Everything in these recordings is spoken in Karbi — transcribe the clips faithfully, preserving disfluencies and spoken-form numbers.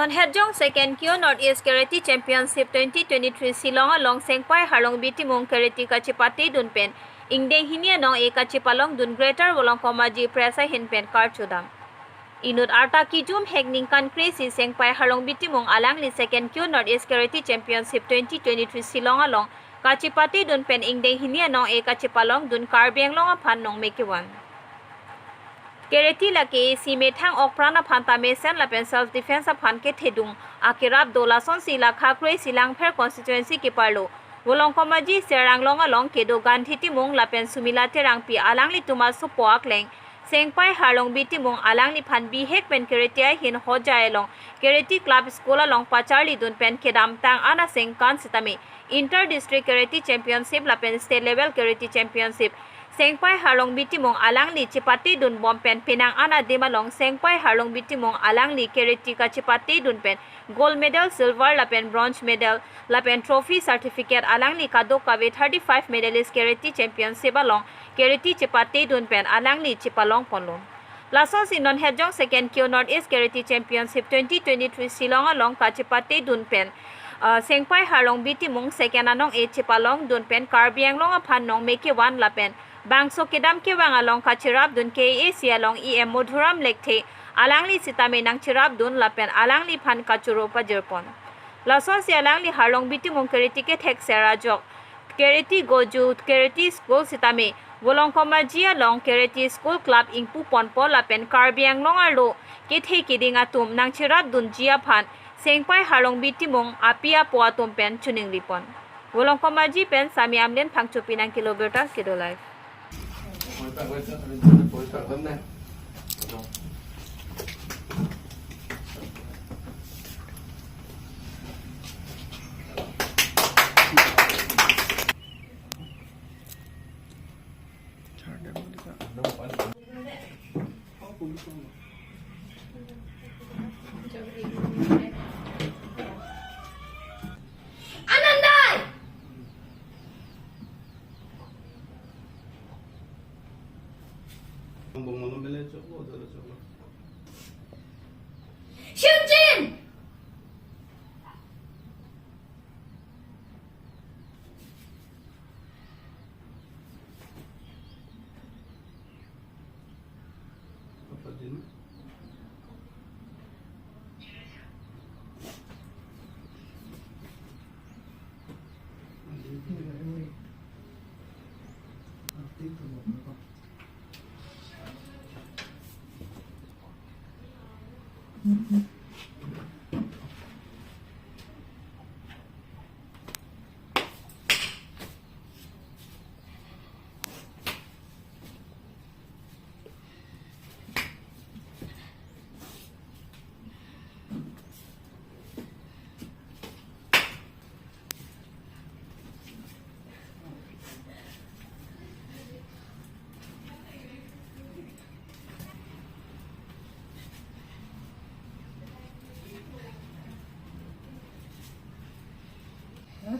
Non Hetjong Second Kyo North East Karate Championship twenty twenty-three Shillong along Sengpai Harlongbi Timung karate kachepatedun pen ingdeng hini anong-e kachepalongdun Greater Volongkom Aji Press ahin pen karchodam. Inut arta kijum hek ningkan kre-isi Sengpai Harlongbi Timung alangli Second Kyo North East Karate Championship twenty twenty-three Shillong along kachepatedun pen ingdeng hini anong-e kachepalongdun Karbi Anglong aphan nongme kevan. Karate lake isi methang okpran aphan ta mesen lapen self defense aphan kethedung akerap do, lasonsi la kha kre-isi Langpher constituency keparlo Volongkom Aji Serang Long along kedo Gandhi Timung lapen Sumila Terangpi alanglitum asopo akleng Sengpai Harlongbi Timung alangliphan bihek pen karate ahin Hojai along karate club school along pacharlidun pen kedamtang an asengkan sitame Inter District Karate Championship lapen State Level Karate Championship Sengpai Harlongbi Timung alangli chepatedun bom pen penang an adim along Sengpai Harlongbi Timung alangli karate kachepatedun pen gold medal, silver lapen bronze medal lapen trophy certificate alangli kadokave thirty-five medalist karate championship along karate chepatedun pen alangli chepalongponlo. Lasonsi non Hetjong Second Kyo North East Karate Championship twenty twenty-three Shillong along kachepatedun pen, uh, Sengpai Harlongbi Timung second anong-e chepalongdun pen Karbi Anglong aphan nongme kevan lapen bangso kedam kevang along kacherapdun K A A C along E M Madhuram Lekthe alangli sitame nangcherapdun lapen alangliphan kachoro pajirpon. Lasonsi alangli Harlongbi Timung karate kethek ser ajok karate goju karate school sitame Volongkom Aji along karate school club ingpuponpo lapen Karbi Anglong arlo kethe keding atum nangcherapdunji aphan Sengpai Harlongbi Timung api apo atum pen chiningripon. Volongkom Aji pen Sami Amlen Phangchopi nangkelo birta Kedo Live. Anandai! Shunjin!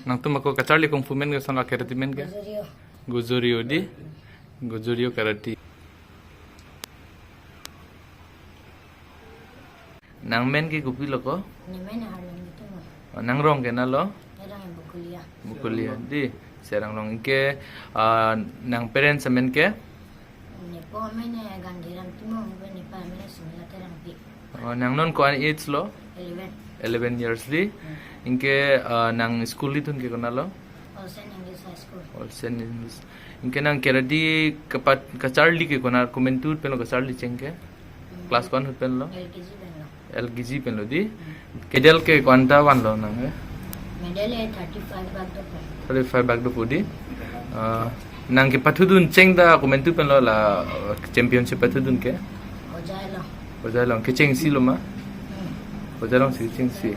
Nangtum ako kacharli kung fu men ke, son la karate men ke? Goju-ryu. Goju-ryu di. Goju-ryu karate. Nang men ke kopilo ko? Ne men Harlongbi Timung. Oh, nang rong ke nalo? Ne rong Bokolia. Bokolia di. Serang Long. Anke, ah, nang parents amen ke? Nepo amen Gandhiram Timung, nepa amen Sumila Terangpi. Oh, nang non ko-an age lo? Eleven. Eleven years di. Hmm. Anke, ah, nang school ilitum ke konat lo? Olsen English High School. Olsen English. Anke nang karate kepat kacharli ke konat, komantu pen lo kacharli cheng ke? Hmm. Class ko-an ahut pen lo? L K G pen lo. L K G pen lo di. Hmm. Medal ke ko-an ta vanlo nang, eh? Medal eh thirty-five bak dopo. Thirty-five bak dopo di. Ah, nang kepathudun cheng ta komantu pen lo la, uh, championship pathudun ke? Hojai along. Hojai along. Kechengsi lo ma? Hmm. Hojai alongsi kechengsi.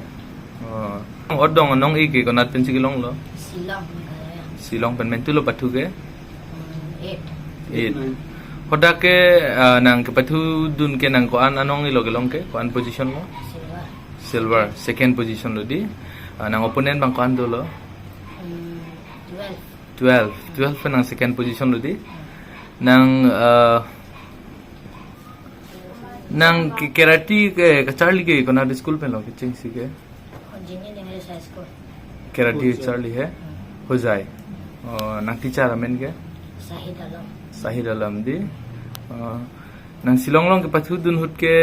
Oh. Odong anong-e ke konat pensi kelong lo? Shillong, Meghalaya. Shillong pen, mantu lo pathu ke? Hmm, eight. Eight. Hadak ke, ah, nang kepathudun ke nang ko-an anong-e lo kelong ke? Ko-an position lo? Silver. Silver, second position lo di. Ah, nang opponent abang ko-an dolo? Hmm, twelve. Twelve. Twelve pen nang second position lo di. Nang, ah, Nang ke karate ke kacharli ke konat school pen lo kechengsi ke? Engineering English High School. Karate Hojai. Charli he? Hmm. Hojai. Hmm. Oh, nang teacher amen ke? Sahid Alam. Sahid Alam di. Oh, nang Shillong along kepathudun ahut ke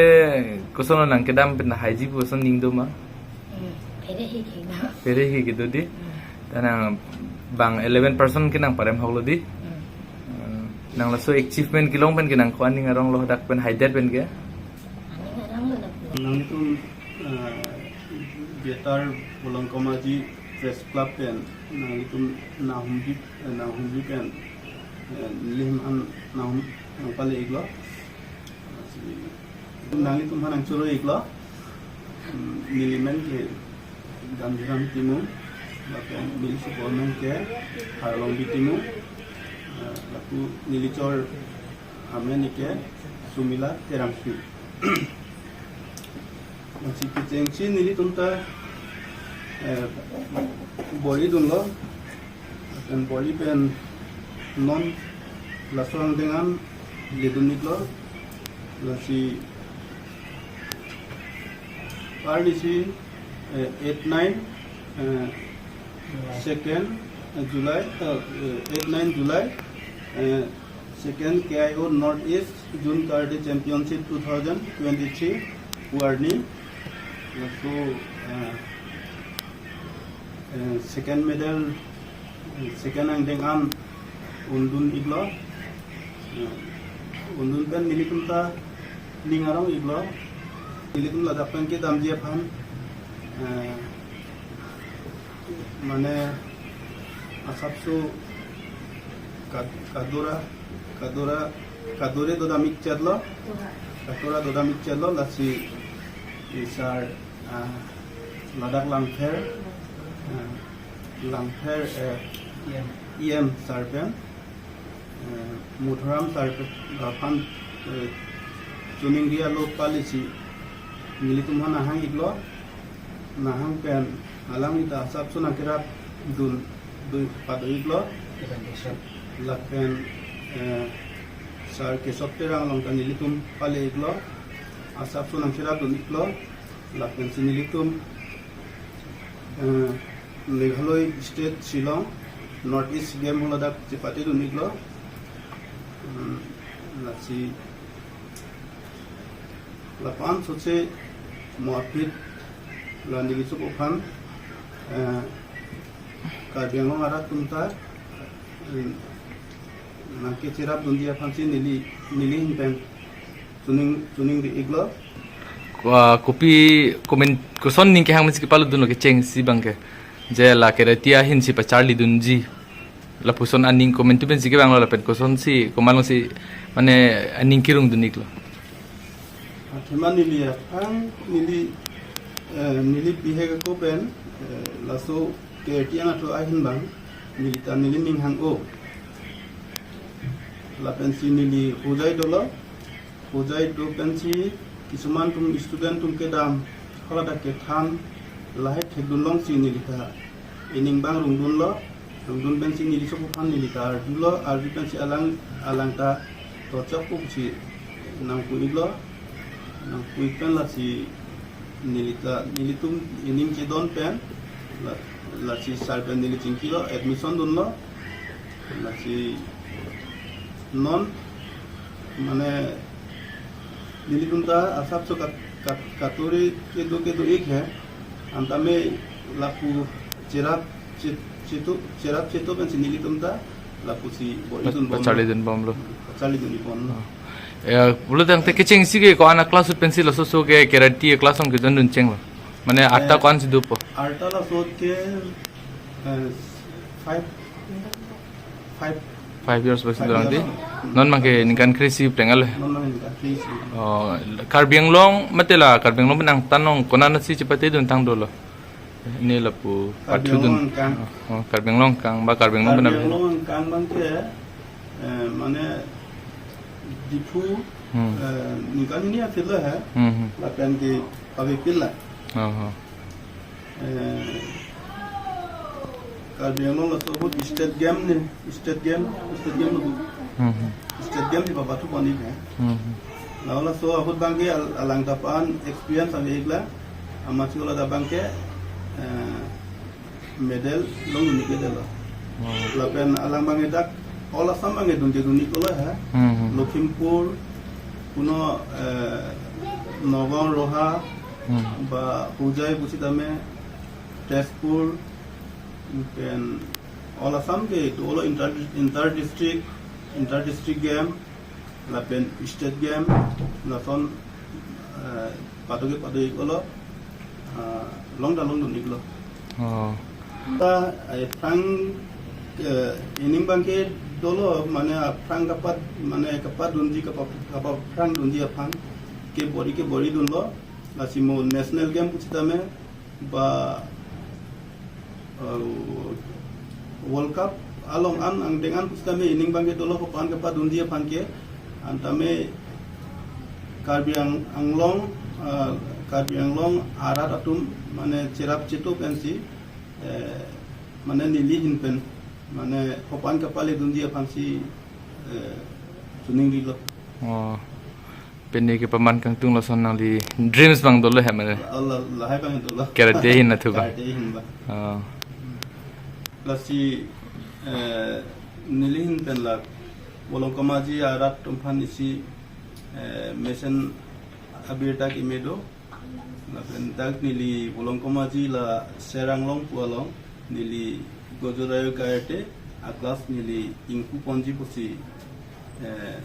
koson nang kedam pen haiji pu koson ning do ma? Hmm. Phere hi ke na. Phere hi ke do di. Hmm. Ta nang bang eleven percent ke nang parem hok lo di. Hmm. Hmm. Nang laso achievement kelong pen ke nang ko-an ning arong lo dak pen haidet pen ke? Aning arong lo dak pen. Nanglitum, eh, Greater Bolongkomaji Press Club pen nanglitum nahumji, eh, nahumji pen, eh, nelihin an nahum nangpale iklo. Nanglitum aphan nangchoro iklo. Hmm, neli men ke Damjiram Timung, lapen neli sopo amen ke Harlongbi Timung, eh, lapu neli chor amen ke Sumila Terangpi. Lasi kechengsi nelitum ta, eh, bor-i dunlo. Lapen bor-i pen non laso angdeng an ledun iklo. Lasi arnisi, eh, eight nine, eh, second, eh, July, eh, eh, eight nine July, eh, second K I O North East June Karate Championship two thousand twenty-three arni. Laso, eh, eh, second medal, eh, second angdeng an undun iklo. Eh, undun pen nelitum ta ning arong iklo. Nelitum ladak pen kedamji aphan, eh, mane asapso kad-, kadura, kadura, kadure dodam ikchetlo. Kadura dodam ikchetlo, lasi isar, ah, ladak Langpher, ah, Langpher, eh, E M. E M sar pen, eh, Muthuram sar pen, aphan, eh, chuning dia lo palisi nelitum aphan nahang iklo, nahang pen alangli ta asapso nangkerap dun, dun pado iklo. Lapen, eh, sar Kesop Terang along ta nelitum pale iklo, asapso nangkerap dun iklo. Lapen si nelitum, eh, Meghalaya State Shillong North East Game haladak chepate dun iklo. Hmm, lasi lapu-an sose mo aphi la neli sopo aphan, eh, Karbi Anglong arat atum ta, eh, nangkecherap dunji aphan si neli, nelihin pen chuning, chuning ri iklo. Wa, kopi koment koson ning kehang mesi kepalutdunlo kechengsi abang ke? Je la karate ahin si pacharli dunji. Lapuson aning komentu pensi kevanglo lapen kosonsi komatsi mane aning kerung dun iklo? Athema neli aphan neli, eh, neli bihek ako pen, eh, laso karate anatthu ahin abang neli ta neli ning hang-o. Lapensi neli Hojai dolo. Hojai do pensi kisuman atum student atum kedam haladak kethan lahai thekdun longsi neli ta ining abang rungdunlo. Rungdun pensi neli sopo aphan neli ta arjulo, arju pensi alang, alang ta tochok pusi nangpu iklo. Nangpu ik pen lasi neli ta, nelitum ining chedon pen la, lasi sar pen neli chingkilo, admission dunlo. Lasi non mane nelitum ta asapso kat-, kat-, katuri kedo kedo ik he. Anta me lapu cherap chet-, chetu, cherap chetu pensi nelitum ta lapusi bor-i dun bom. Pacharli dun bomlo. Pacharli dun bomlo. Oh. Ya, pulo tangte kechengsi ke ko-an a-class ahut pensi laso so ke karate class along kejoin dun chenglo? Mane arta, eh, ko-ansi dopo? Arta laso ke, eh, five, five. Five years basi. Five dorang years. Di? Non abang ke ningkan kre-isi pleng alo? Non abang ningkan kre-isi. Oh, Karbi Anglong mate la Karbi Anglong pen angtan along konatsi chepate dun tang dolo? Ini lapu Karbi pathu dun. Anglong angkang. Oh, Karbi Anglong angkang, ba Karbi Anglong pen Karbi Anglong angkang abang ke, eh, mane Diphu, hmm, eh, ningkan hini aphi lo he. Hmm, hmm. Lapen ke Pavepil la. Oh, oh. Eh, Karbi Anglong laso ahut state game ni, state game, state game lo. Hmm, hmm. State game ni baba tu panik he. Hmm, hmm. Laso ahut abangke al-, alang ta pan experience ave ikla, amat si ola ta abangke, eh, medal longdun ik ke dolo. Oh. Lapen alang abangke dak all Assam abangke dunke dun ik dolo ha. Hmm, hmm. Lakhimpur, puno, eh, Nagaon Roha, Hmm. ba Hojai pusitame, Tezpur, pen all Assam ke dolo inter, inter district, inter district game, lapen state game, lason, eh, pado ke pado ik dolo, ah, long ta longdun iklo. Oh. Ta, eh, aphrang, eh, ining abangke dolo, mane aphrang kapat, mane kapadunji, kapa, kapaphrangdunji aphan ke bor-i ke bor-i dunlo, lasi mo national game pusitame, ba, uh, World Cup along an angdeng an pusitame ining abangke dolo, kopan kepadunji aphan ke, antame Karbi Ang-, Anglong, uh, Karbi Anglong arat atum mane cherap chetu pensi, eh, mane neli ahin pen mane kopan kepaledunji aphansi, eh, chuning rilo. Oh. Pini kepaman kangtung lason nangli dreams abang dolo he mane. Allah, lahai abang dolo. Karate ahin athu ba. Karate ahin ba. Oh. Lasi, eh, neli ahin pen la Bolong Komaji arat atum aphan isi, eh, mesen abirta keme do. Lapen dak neli Bolong Komaji la Serang along pu along neli Goju Rayo Karate a class neli ingpu ponji pusi, eh,